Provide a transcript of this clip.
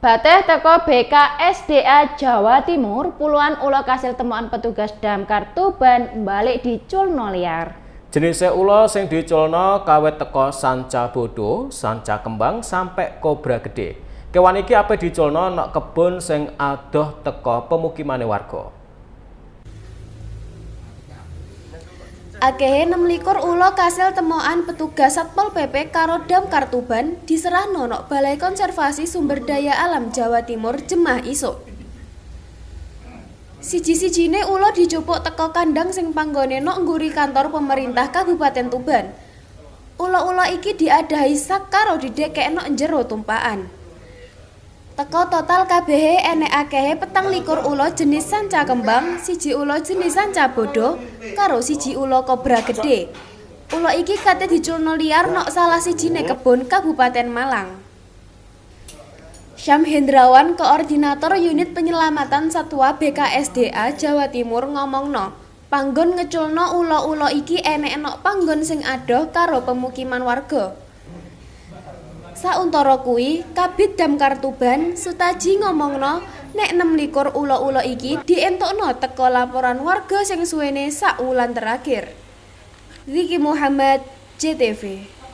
Bateh teko BKSDA Jawa Timur, puluhan ula kasil temuan petugas Damkar Tuban balik diculno liar. Jenise ula sing diculno kawit teko sanca bodo, sanca kembang sampe kobra gede. Kewan iki ape diculno nok kebun sing adoh teko pemukimane warga. Akehe 26 ula kasil temokan petugas Satpol PP karo Damkar Tuban diserahno nok Balai Konservasi Sumber Daya Alam Jawa Timur Jemah isuk. Siji-sijine ula dijupuk teko kandang sing panggone nok ngguri kantor pemerintah Kabupaten Tuban. Ula-ula iki diadahi sak karo didekek nok njero tumpakan. Teko total kabehe enek akehe 24 ula jenis sanca kembang, 1 ula jenis sanca bodo, karo 1 ula kobra gede. Ula iki kate diculno liar nok salah sijine kebon Kabupaten Malang. Syam Hendrawan, Koordinator Unit Penyelamatan Satwa BKSDA Jawa Timur ngomongno, panggon ngeculno ula-ula iki enek nok panggon sing adoh karo pemukiman warga. Sauntara kuwi, Kabid Damkar Tuban, Sutaji ngomongno nek 26 ula-ula iki dientokno teko laporan warga sing suwene sak wulan terakhir. Ziki Muhammad, JTV.